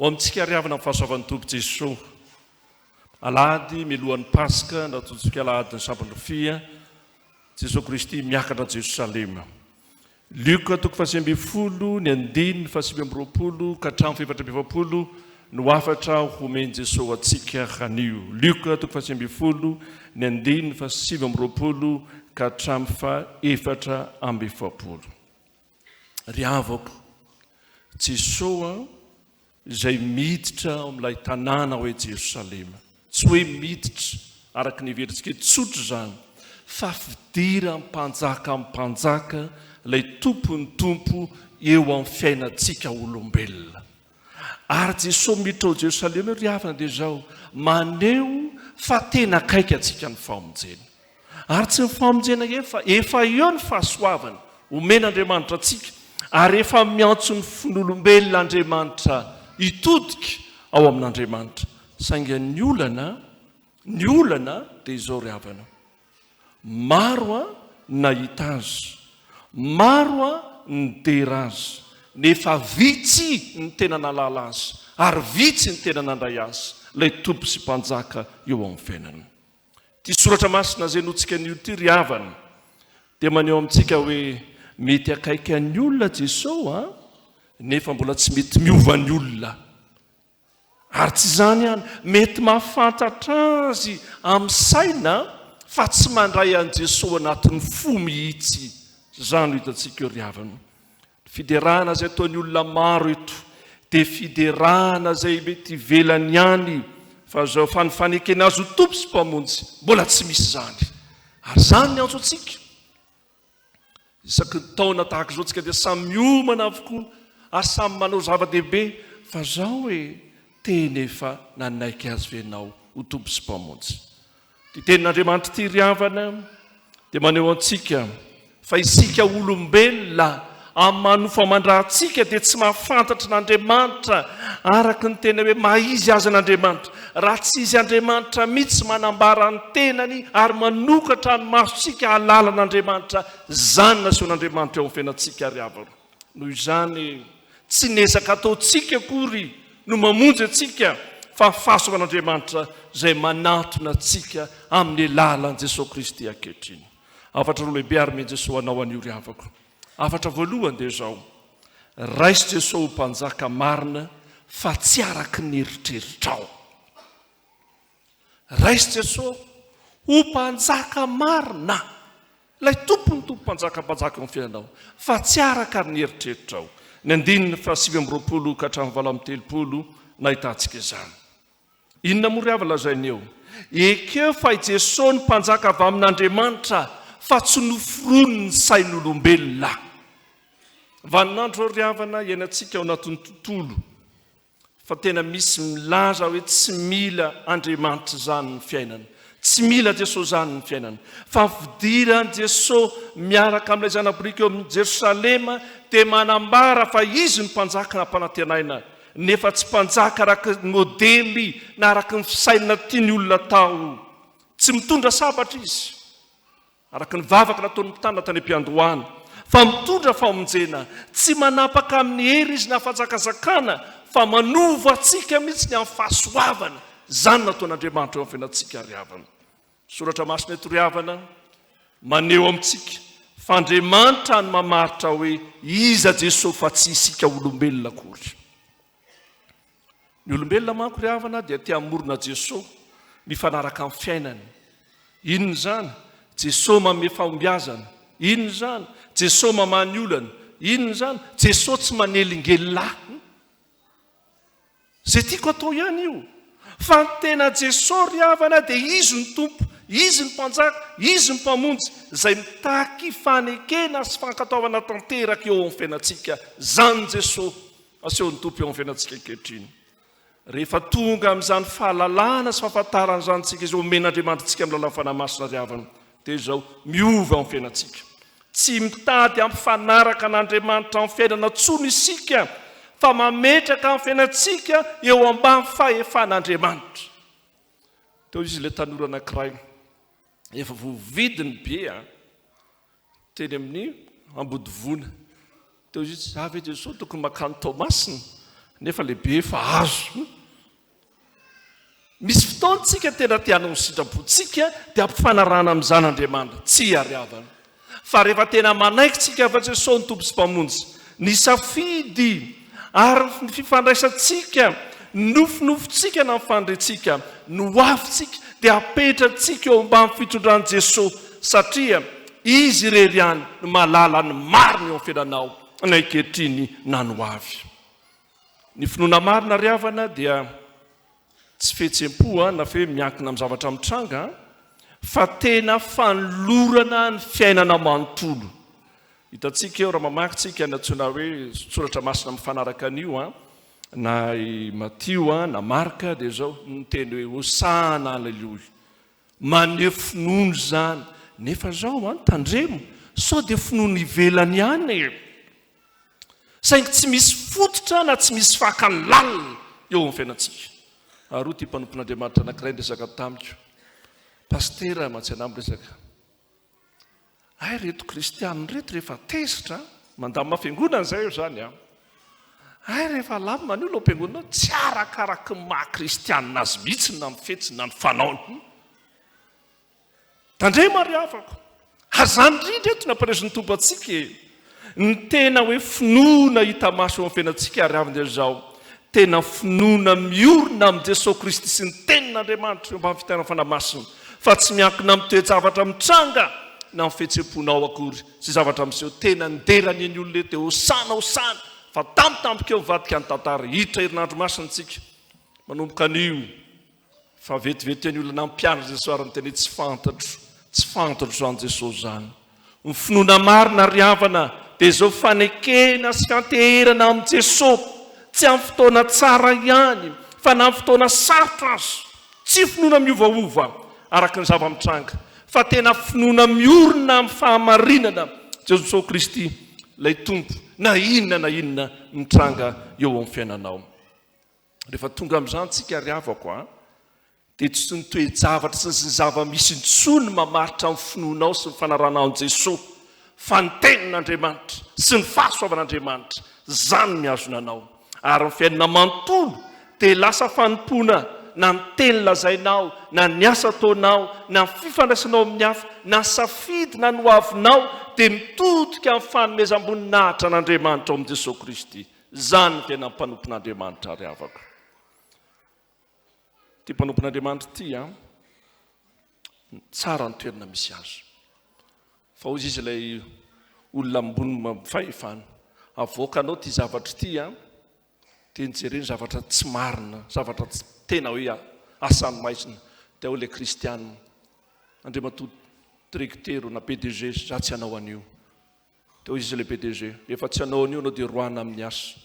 Ho amintsika ry havana ny fahasoavan'ny Tompo Jesoa. Alahady mialohan'ny Paska, nataontsika alahadin'ny Sampan-drofia, Jesoa Kristy miakatra Jerosalema. Lioka toko faha-19, ny andininy faha-29 ka hatramin'ny faha-44 no hafatra homen'i Jesoa antsika anio. Lioka toko faha-19, ny andininy faha-29 ka hatramin'ny faha-44. Ry havako, Jesoa izay miditra ao amin'ilay tanàna hoe Jerosalema. Tsy hoe miditra araka ny heverintsika hoe tsotra izany, fa fidiran'ny mpanjaka amin'ny mpanjaka, ilay Tompon'ny tompo eo amin'ny fiainantsika olombelona. Ary Jesoa miditra ao Jerosalema eo ry havana dia izao, maneho fa tena akaiky antsika ny famonjena. Ary tsy ny famonjena ihany fa efa eo ny fahasoavana omen'Andriamanitra antsika ary efa miantso ny fon'olombelona Andriamanitra hitodika ao amin'Andriamanitra. Saingy ny olana, ny olana dia izao ry havana, maro an nahita azy, maro an nidera azy, nefa vitsy ny tena nahalala azy ary vitsy ny tena nandray azy, ilay Tompo sy Mpanjaka eo amin'ny fiainana. Ity soratra masina izay notsika anio ity ry havana dia maneho amintsika hoe mety akaiky an'ny olona Jesoa an, nefa mbola tsy mety miova ny olona. Ary tsy izany ihany, mety mahafantatra azy amin'ny saina fa tsy mandray an'i Jesoa anatin'ny fo mihitsy. Izany no hitantsika eo ry havana. Ny fiderana izay ataon'ny olona maro eto dia fiderana izay mety ivelany ihany fa izao fa ny fanekena azy ho Tompo sy Mpamonjy mbola tsy misy izany. Ary izany ny antso antsika. Isaky ny taona tahaka izao tsika dia samy miomana avokoa ary samy manao zava-dehibe fa izao e, tena efa nanaiky azy ve ianao ho Tompo sy Mpamonjy? Ity tenin'Andriamanitra ity ry havana dia maneho antsika fa isika olombelona amin'ny maha nofo aman-dra antsika dia tsy mahafantatra an'Andriamanitra araka ny tena hoe maha izy azy an'Andriamanitra. Raha tsy izy Andriamanitra mihitsy manambara ny tenany ary manokatra ny masontsika hahalala an'Andriamanitra, izany nasehon'Andriamanitra eo amin'ny fiainantsika ry havana. Noho izany, tsy ny ezaka ataontsika akory no mamonjy antsika fa ny fahasoavan'Andriamanitra izay manantona antsika amin'ny alalan'i Jesoa Kristy ankehitriny. Hafatra roa lehibe ary omen'i Jesoa anao anio ry havako. Hafatra voalohany dia izao, raiso Jesoa ho Mpanjaka marina fa tsy araka ny eritreritrao. Raiso Jesoa ho Mpanjaka marina, ilay Tompon'ny Tompo Mpanjaka Mpanjaka eo amin'ny fiainanao, fa tsy araka ny eritreritrao. Ny andininy faha 29 ka hatramin'ny 38 nahitantsika izany. Inona moa ry havana lazainy eo? Ekeo fa i Jesoa no Mpanjaka avy amin'Andriamanitra fa tsy noforonin'ny sain'olombelona. Vaninandro ry havana iainantsika ao anatin'ny tontolo Fa tena misy milaza hoe tsy mila Andriamanitra izany ny fiainana. Tsy mila Jesoa izany ny fiainana. Fa ny fidiran'i Jesoa miaraka amin'ilay zana-boriky eo amin'i Jerosalema dia manambara fa Izy no Mpanjaka nampanantenaina. Nefa tsy Mpanjaka araka ny modely na araka ny fisainana tian'ny olona atao. Tsy mitondra sabatra Izy. Araka ny vavaka nataon'ny mpitandrina tany am-piandohana, fa mitondra famonjena, tsy manapaka amin'ny hery izy na fanjakazakana, fa manova antsika mihitsy ny amin'ny fahasoavana. Izany no nataon'Andriamanitra eo amin'ny fiainantsika ry havana. Soratra masina eto ry havana, maneho amintsika fa Andriamanitra no mamaritra hoe iza Jesoa fa tsy isika olombelona akory. Ny olombelona manko ry havana dia te hamorona Jesoa mifanaraka amin'ny fiainany. Inona izany? Jesoa manome fahombiazana. Inona izany? Jesoa mamaha ny olana. Inona izany? Jesoa tsy manelingelina ahy. Izay tiako atao ihany io. Fa ny tena Jesoa ry havana dia Izy no Tompo, Izy no Mpanjaka, Izy no Mpamonjy, izay mitaky fanekena sy fankatoavana tanteraka eo amin'ny fiainantsika. Izany Jesoa. Asehon'ny Tompo eo amin'ny fiainantsika ankehitriny. Rehefa tonga amin'izany fahalalana sy fahafantarana izany isika, izay omen'Andriamanitra antsika amin'ny alalan'ny Fanahy Masina ry havana, dia izao, miova amin'ny fiainantsika. Tsy mitady hampifanaraka an'Andriamanitra amin'ny fiainana intsony isika, fa mametraka ny fiainantsika eo ambany fahefan'Andriamanitra. Teo izy ilay tanora anankiray, efa voavidy ny billet, Teny amin'ny Ambodivona. Teo izy, za ve Jesoa tokony makany Toamasina? Nefa lehibe efa azo. Misy fotoana tsika tena te hanao ny sitrapontsika dia ampifanarahana amin'izany Andriamanitra. Tsia ry havana. Fa rehefa tena manaiky tsika fa Jesoa no Tompo sy Mpamonjy, ny safidy ary ny fifandraisantsika, ny nofinofintsika na ny faniriantsika, ny ho avintsika dia apetratsika eo ambany fitondran'i Jesoa satria Izy irery ihany no mahalala ny marina eo amin'ny fiainanao na ankehitriny na ny ho avy. Ny finoana marina ry havana dia tsy fihetsem-po na fe miankina amin'ny zavatra mitranga fa tena fanolorana ny fiainana manontolo. Hitantsika eo raha mamaky tsika ny antsoina hoe soratra masina mifanaraka an'io na i Matio na Marka dia izao ny teny hoe Hosana aleloia. Maneho finoana izany. Nefa izao an, tandremo sao dia finoana ivelany ihany e. Saingy tsy misy fototra na tsy misy faka lalina eo amin'ny fiainantsika. Ary hoy ity mpanompon'Andriamanitra anankiray niresaka tamiko, Pasitera mantsy anah miresaka, hay ireto kristianina ireto rehefa tezitra, mandamina fiangonana izay eo izany an, hay rehefa alamina ny olona ao am-piangonana ao, tsy arakaraky ny maha kristianina azy mihitsy na ny fihetsiny na ny fanaony. Tandremo ary havako. Ary izany indrindra eto no ampiresin'ny Tompo antsika e. Ny tena hoe finoana hita maso eo amin'ny fiainantsika ary avy dia izao, tena finoana miorina amin'i Jesoa Kristy sy ny Tenin'Andriamanitra eo ambany fitahiran'ny Fanahy Masina, fa tsy miankina amin'ny toe-javatra mitranga na amin'ny fihetseham-ponao akory sy zavatra miseho. Tena nidera anie ny olona eto dia hosana hosana fa tampotampoka eo mivadika ny tantara. Hiditra herinandro masina isika manomboka anio. Fa vetivety teo ny olona nampianatra Jesoa ary niteny hoe tsy fantatro, tsy fantatro izany Jesoa izany. Ny finoana marina ry havana dia izao fanekena sy fianteherana amin'i Jesoa, tsy amin'ny fotoana tsara ihany fa na amin'ny fotoana sarotra aza. Tsy finoana miovaova araka ny zava-mitranga fa tena finoana miorina amin'ny fahamarinana Jesoa Kristy ilay Tompo na inona na inona mitranga eo amin'ny fiainanao. Rehefa tonga amin'izany tsika ry havako a, dia tsy ny toe-javatra sy ny zava-misy intsony no mamaritra ny finoanao sy ny fanarahanao an'i Jesoa, fa ny Tenin'Andriamanitra sy ny fahasoavan'Andriamanitra, izany no mihazona anao. Ary ny fiainana manontolo dia lasa fanompoana na ny teny lazainao, na ny asa ataonao, na ny fifandraisanao amin'ny hafa, na ny safidy na ny hoavinao dia mitodika amin'ny fanomezam-boninahitra an'Andriamanitra ao amin'i Jesoa Kristy. Izany ny tena mpanompon'Andriamanitra ry havako. Ity mpanompon'Andriamanitra ity an, tsara ny toerana misy azy. Fa hoy izy ilay olona ambony fahefana, avoakanao ity zavatra ity an, dia nijereny zavatra tsy marina, zavatra tsy tena hoe asan'ny maizina. Dia hoy ilay kristiana, Andriamatoa directeur na PDG, za tsy hanao an'io. Dia hoy izy ilay PDG, rehefa tsy hanao an'io ianao dia roahina amin'ny asa.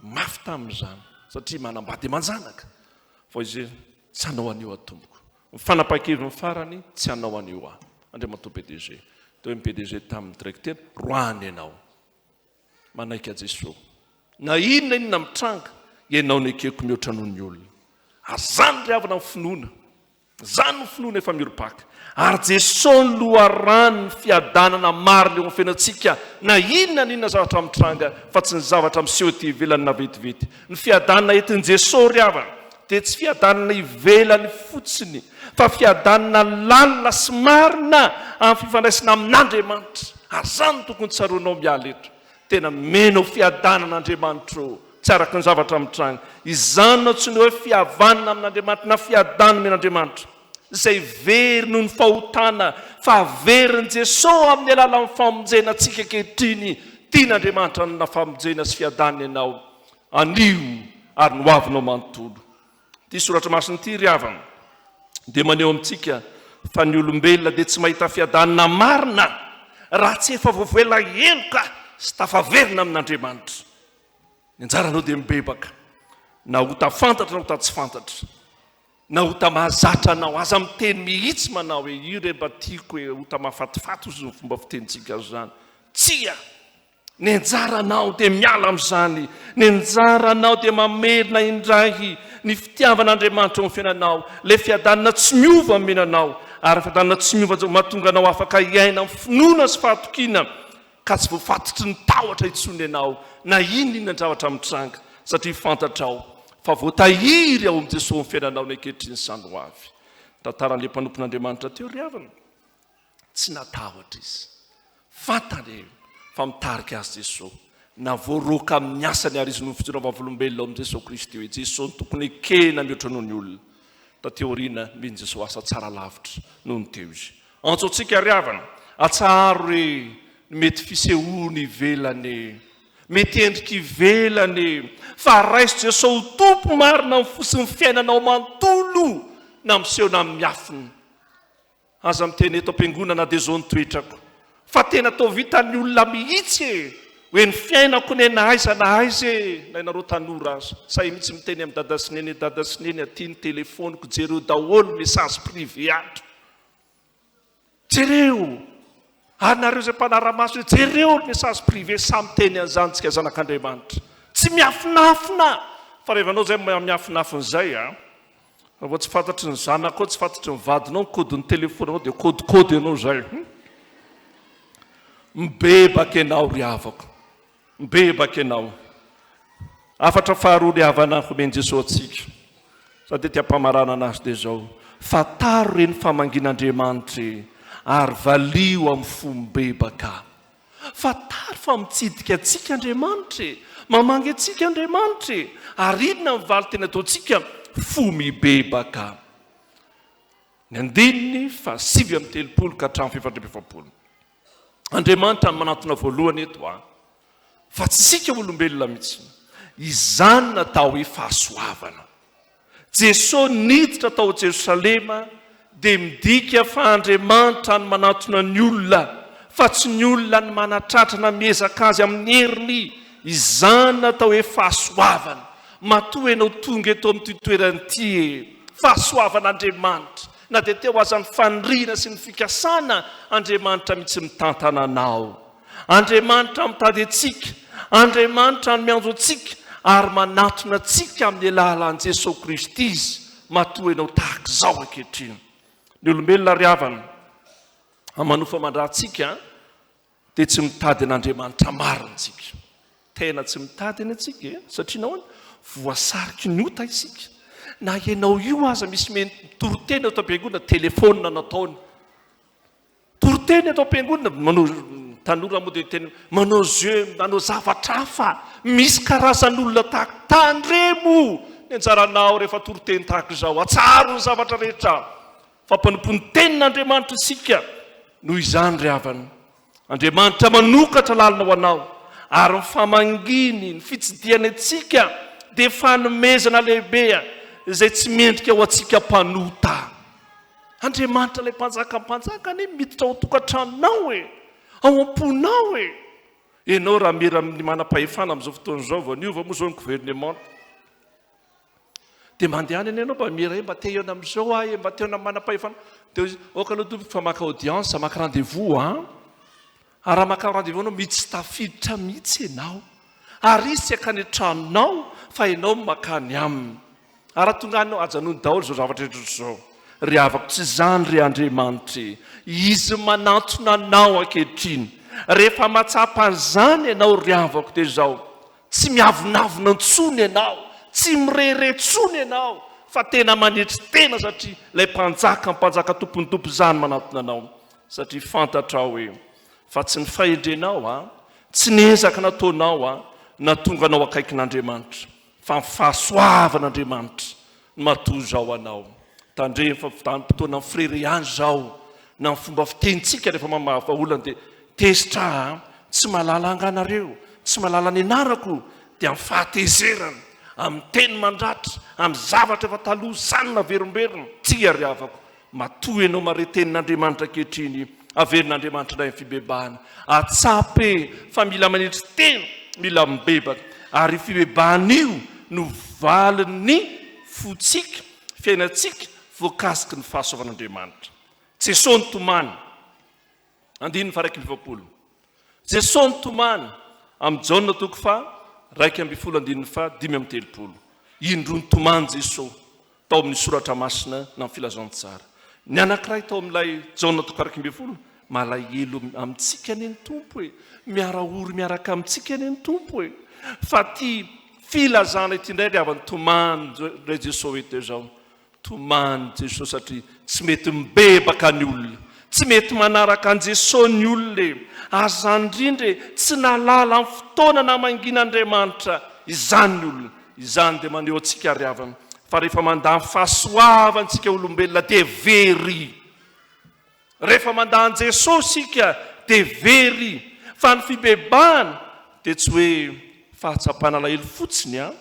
Mafy tamin'izany, satria manambady aman-janaka. Fa hoy izy, tsy hanao an'io aho tompoko. Ny fanapahan-keviny farany, tsy hanao an'io aho, Andriamatoa PDG. Dia hoy ny PDG tamin'ny directeur, roahina ianao. Manaiky an'i Jesoa. Na inona inona mitranga, ianao no ekeko mihoatra noho ny olona. Ary izany ry havana ny finoana. Izany no finoana efa miorim-paka. Ary Jesoa no loharanon'ny fiadanana marina eo amin'ny fiainantsika, na inona na inona zavatra mitranga, fa tsy ny zavatra miseho ety ivelany na vetivety. Ny fiadanana entin'i Jesoa ry havana, dia tsy fiadanana ivelany fotsiny, fa fiadanana lalina sy marina amin'ny fifandraisana amin'Andriamanitra. Ary izany no tokony tsaroanao miala eto. Tena mino fiadanana Andriamanitra ô, tsy araka ny zavatra mitranga. Izany no antsoina hoe fihavanana amin'Andriamanitra na fiadanana omen'Andriamanitra. Izay very noho ny fahotana fa averin'i Jesoa amin'ny alalan'ny famonjena antsika ankehitriny. Tian'Andriamanitra hanana famonjena sy fiadanana ianao anio ary ny hoavinao manontolo. Ity soratra masina ity ry havana dia maneho amintsika fa ny olombelona dia tsy mahita fiadanana marina raha tsy efa voavela heloka sy tafaverina amin'Andriamanitra. Ny anjaranao dia mibebaka na ota fantatra na ota tsy fantatra na ota mahazatra anao. Aza miteny mihitsy manao hoe io re mba tiako e, ota mahafatifaty ozy ny fomba fitenintsika azy izany. Tsia! Ny anjaranao dia miala amin'izany. Ny anjaranao dia mamerina indray ny fitiavan'Andriamanitra eo amin'ny fiainanao. Ilay fiadanana tsy miova omena anao. Ary ny fiadanana tsy miova mahatonga anao afaka hiaina amin'ny finoana sy fahatokiana. Ka tsy voafatotry ny tahotra intsony ianao na inona inona zavatra mitranga satria fantatrao fa voatahiry ao amin'i Jesoa ny fiainanao ny ankehitriny sy ny ho avy. Tantaran'ilay mpanompon'Andriamanitra teo ry havana. Tsy natahotra izy. Fantany fa mitarika azy Jesoa. Na voaroaka amin'ny asany ary izy noho ny fijoroana vavolombelona ao amin'i Jesoa Kristy hoe Jesoa no tokony ekena mihoatra noho ny olona. Taty aoriana, nomen'i Jesoa asa tsara lavitra noho ny teo izy. Antso antsika ry havana, atsaharo re ny mety fisehoany ivelany, mety endrika ivelany, fa raiso Jesoa ho Tompo marina amin'ny fo sy ny fiainanao manontolo, na miseho na miafina. Aza miteny eto am-piangonana dia zao ny toetrako fa tena toa vitan'ny olona mihitsy e! Hoe ny fiainako ne na aiza na aiza e! Na ianareo tanora aza sahy mihitsy miteny amin'i dada sy neny dada sy neny aty ny telephone-ko jereo daholo message privé ato jereo! Ary nareo izay mpanara-maso hoe jereo ny message privé samy miteny an'izany tsika zanak'Andriamanitra tsy miafinafina fa rehefa anao izay miafinafina izay a! Raha vao tsy fantatry ny zanakao, tsy fantatry ny vadinao ny code-n'ny telefonanao dia code code ianao izay. Mibebaka ianao ry havako. Mibebaka ianao. Hafatra faharoa ry havana omen'i Jesoa antsika. Sady ety am-pamaranana azy dia izao. Fantaro re ny famangian'Andriamanitra e, ary valio amin'ny fo mibebaka. Fantaro fa mitsidika antsika Andriamanitra e! Mamangy antsika Andriamanitra e! Ary inona ny valin-teny ataontsika? Fo mibebaka. Ny andininy faha 39 ka hatramin'ny faha 44. Andriamanitra no manantona voalohany eto a! Fa tsy isika olombelona mihitsy. Izany natao hoe fahasoavana. Jesoa niditra tao Jerosalema dia midika fa Andriamanitra no manantona ny olona fa tsy ny olona no manatratra na miezaka azy amin'ny heriny. Izany no atao hoe fahasoavana. Matoa ianao tonga eto amin'ity toerana ity e! Fahasoavan'Andriamanitra. Na dia teo aza ny faniriana sy ny fikasana, Andriamanitra mihitsy mitantana anao. Andriamanitra mitady antsika, Andriamanitra no miantso antsika ary manatona antsika amin'ny alalan'i Jesoa Kristy Izy, matoa ianao tahaka izao ankehitriny. Ny olombelona ry havana, amin'ny manofa aman-drantsika dia tsy mitady an'Andriamanitra marina isika. Tena tsy mitady anie tsika e, satria nahoana? Voasariky ny ota isika. Na ianao io aza misy mitory teny ato am-piangonana, telefaonina nataony. Toriteny eto am-piangonana, manao, tanora moa dia tena manao jeu, manao zavatra hafa. Misy karazan'olona tahaka, tandremo ny anjaranao rehefa toriteny tahaka izao, atsaharo ny zavatra rehetra. Fa mpanompo ny tenin'Andriamanitra isika, noho izany ry havana. Andriamanitra manokatra lalina ho anao, ary ny famangiany, ny fitsidihany antsika dia fanomezana lehibe izay tsy mendrika ho antsika mpanota. Andriamanitra ilay mpanjaka mpanjaka anie miditra ao an-tokantranonao e! Ao am-ponao e! Ianao raha mira amin'ny manam-pahefana amin'izao fotoana izao vao niova moa izao ny governemanta. Dia mandehana anie ianao mba mira hoe mba te hihaona amin'izao aho e, mba te hihaona amin'ny manam-pahefana. Dia hoy izy, ok aloha tompoko fa maka audience, maka rendez-vous an! Ary raha maka rendez-vous ianao, mitsy tsy tafiditra mihitsy ianao. Ary izy tsy hankany an-tranonao fa ianao no mankany aminy. Ary raha tonga any ianao, ajanony daholo izao zavatra rehetra izao. Ry havako, tsy izany ry Andriamanitra e! Izy manantona anao ankehitriny. Rehefa mahatsapa an'izany ianao ry havako dia izao, tsy miavonavona intsony ianao, tsy mirehareha intsony ianao, fa tena manetry tena satria ilay Mpanjaka, Mpanjaka Tompon'ny Tompo izany manantona anao. Satria fantatrao hoe fa tsy ny fahendrenao an, tsy ny ezaka nataonao an, nahatonga anao akaikin'Andriamanitra, fa ny fahasoavan'Andriamanitra no mahatonga izao anao. Tandremo fa vanim-potoanan'ny firerehana izao, na ny fomba fitenintsika rehefa mamaha vahaolana dia tezitra aho an, tsy mahalala angaha nareo, tsy mahalala ny anarako, dia amin'ny fahatezerana, amin'ny teny mandratra, amin'ny zavatra efa taloha izany naverimberina. Tsia ry havako, Matoa ianao mahare tenin'Andriamanitra ankehitriny, averin'Andriamanitra indray ny fibebahana. Atsapa e, fa mila manetry tena, mila mibebaka. Ary io fibebahana io no valin'ny fontsika, fiainantsika voakasiky ny fahasoavan'Andriamanitra. Jesoa nitomany. Andininy faha 41. Jesoa nitomany amin'i Jaona toko faha 11 andininy faha 35. Indroa nitomany Jesoa tao amin'ny soratra masina na ny filazantsara. Ny anankiray tao amin'ilay Jaona toko faha 11, Malahelo amintsika anie ny Tompo e! Miara-ory miaraka amintsika anie ny Tompo e! Fa ity filazana ity indray ry havana, tomany indray Jesoa eto izao. Tomany Jesoa satria tsy mety mibebaka ny olona. Tsy mety manaraka an'i Jesoa ny olona e! Ary izany indrindra e, tsy nahalala ny fotoana namangian'Andriamanitra izany ny olona. Izany dia maneho antsika ry havana fa rehefa mandà ny fahasoavana isika olombelona dia very. Rehefa mandà an'i Jesoa isika dia very. Fa ny fibebahana dia tsy hoe fahatsapana alahelo fotsiny an,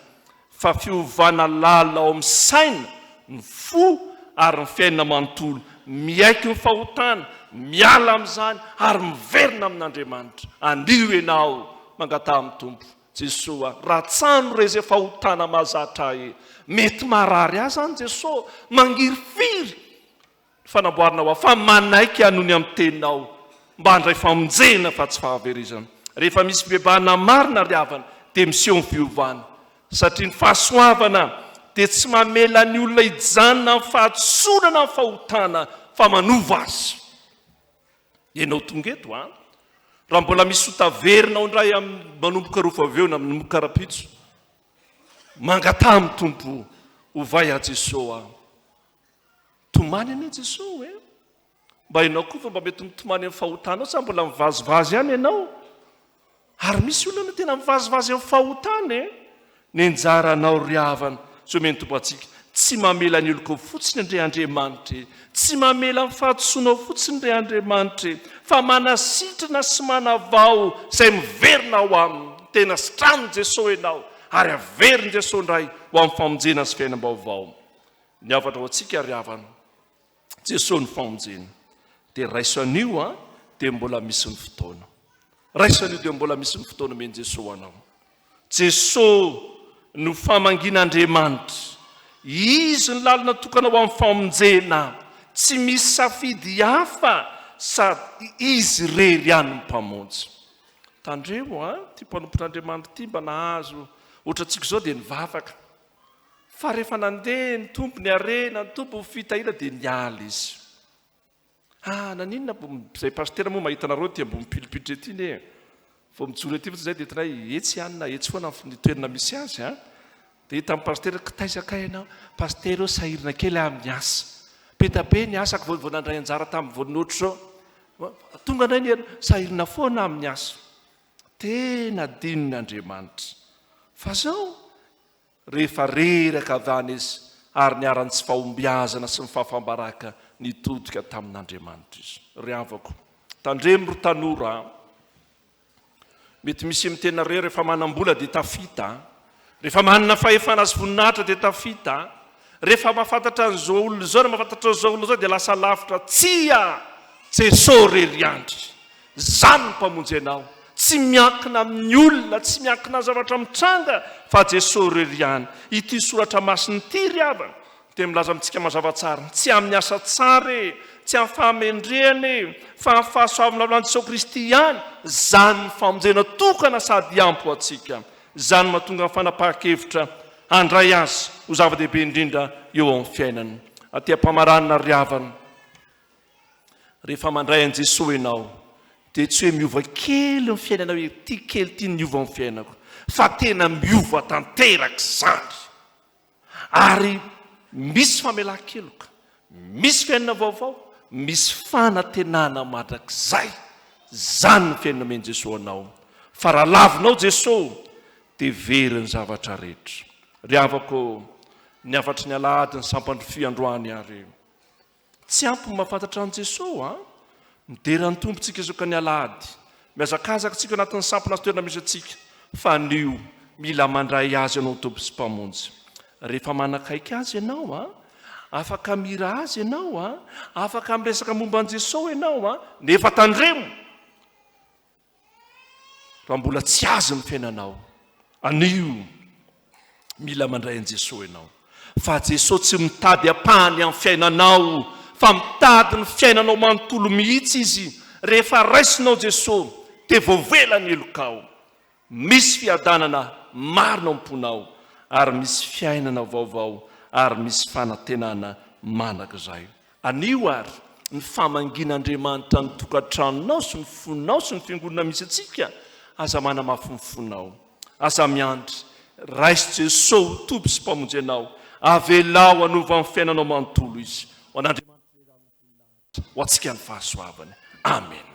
fa fiovana lalina ao amin'ny saina, ny fo ary ny fiainana manontolo. Miaiky ny fahotana, miala amin'izany ary miverina amin'Andriamanitra. Anio ianao mangataha amin'ny Tompo. Jesoa, ratsano re izay fahotana mahazatra ahy e! Mety marary ahy izany Jesoa, mangirifiry ny fanamboarana ho ahy, fa manaiky aho noho ny amin'ny teninao, mba handray famonjena fa tsy fahaverezana. Rehefa misy fibebahana marina ry havana, dia miseho ny fiovana, satria ny fahasoavana dia tsy mamela ny olona hijanona amin'ny fahadisoana na amin'ny fahotana, fa manova azy. Ianao tonga eto an! Raha mbola misy ho taverinao indray amin'ny manomboka roa avy eo na manomboka rahampitso, mangataha amin'ny Tompo, ovay aho Jesoa a! Tomany anie Jesoa e! Mba ianao koa fa mba mety mitomany amin'ny fahotanao sa mbola mivazivazy ihany ianao? Ary misy olona no tena mivazivazy amin'ny fahotana e! Ny anjaranao ry havana, tsy omen'ny Tompo antsika. Tsy mamela ny helokao fotsiny re Andriamanitra e! Tsy mamela ny fahadisoanao fotsiny re Andriamanitra e! Fa manasitrana sy manavao izay miverina ao Aminy. Tena sitranin'i Jesoa ianao ary averin'i Jesoa indray ho amin'ny famonjena sy fiainam-baovao. Ny hafatra ho antsika ry havana. Jesoa ny famonjena. Dia raiso anio an, dia mbola misy ny fotoana. Raiso anio dia mbola misy ny fotoana omen'i Jesoa ho anao. Jesoa no famangian'Andriamanitra. Izy ny lalana tokana ho amin'ny famonjena. Tsy misy safidy hafa sady Izy irery ihany ny Mpamonjy. Tandremo an, ity mpanompon'Andriamanitra ity mba nahazo ohatrantsika izao dia nivavaka. Fa rehefa nandeha ny Tompo, ny harena, ny Tompo, ny fitahiana dia niala izy. Ah, naninona izay pasitera moa mahita anareo aty ambony pilipitra ety ne. Vao mijoro ety fotsiny izay dia hitanay etsy ihany na etsy foana ny toerana misy azy an. Dia hitan'ny pasitera, kitaiza kay ianao? Pasitera ô, sahirana kely aho amin'ny asa. Be dia be ny asako vao nandray anjara tamin'ny vao ohatr'izao. Tonga indray ny herinandro, sahirana foana aho amin'ny asa. Tena adinon'Andriamanitra. Fa izao, Rehefa reraka avy any izy ary niharan'ny tsy fahombiazana sy ny fahafam-baraka, nitodika tamin'Andriamanitra izy. Ry havako, tandremo ry tanora a! Mety misy miteny nareo rehefa manam-bola dia tafita, rehefa manana fahefana sy voninahitra dia tafita, rehefa mahafantatra an'izao olona izao na mahafantatra an'izao olona izao dia lasa lavitra. Tsia! Jesoa irery ihany. Izany no Mpamonjy anao. Tsy miankina amin'ny olona, tsy miankina amin'ny zavatra mitranga, fa Jesoa irery ihany. Ity soratra masina ity ry havana, dia milaza amintsika mazava tsara, tsy amin'ny asa tsara e, tsy amin'ny fahamendrehana e, fa amin'ny fahasoavana avy amin'i Jesoa Kristy ihany, izany ny famonjena tokana sady ampy ho antsika. Izany no mahatonga ny fanapahan-kevitra handray Azy ho zava-dehibe indrindra eo amin'ny fiainana. Aty am-pamaranana ry havana. Rehefa mandray an'i Jesoa ianao dia tsy hoe miova kely ny fiainanao hoe ity kely ity niova ny fiainako fa tena miova tanteraka izany ary misy famelan-keloka, misy fiainana vaovao, misy fanantenana mandrakizay. Izany ny fiainana omen'i Jesoa anao. Fa raha lavinao Jesoa dia very ny zavatra rehetra. Ry havako, ny hafatry ny alahady ny sampandrofia androany ary. Tsy ampy ny mahafantatra an'i Jesoa an! Midera ny Tompo tsika isoka ny alahady. Mihazakazaka tsika anatin'ny sampona sy toerana misy antsika. Fa anio, mila mandray Azy ianao Tompo sy Mpamonjy. Rehefa manakaiky Azy ianao an, afaka mihira Azy ianao an, afaka miresaka momba an'i Jesoa ianao an, nefa tandremo! Raha mbola tsy azy ny fiainanao, anio mila mandray an'i Jesoa ianao. Fa Jesoa tsy mitady ampahany amin'ny fiainanao, fa mitady ny fiainanao manontolo mihitsy Izy. Rehefa raisinao Jesoa, dia voavela ny helokao. Misy fiadanana marina ao am-ponao, ary misy fiainana vaovao, ary misy fanantenana mandrakizay. Anio àry, Ny famangian'Andriamanitra ny tokantranonao sy ny fonao sy ny fiangonana misy antsika, aza manamafy ny fonao. Aza miandry. Raiso Jesoa ho Tompo sy Mpamonjy anao. Avelao hanova ny fiainanao manontolo Izy. Ho an'Andriamanitra irery ny voninahitra. Ho antsika ny fahasoavany. Amena.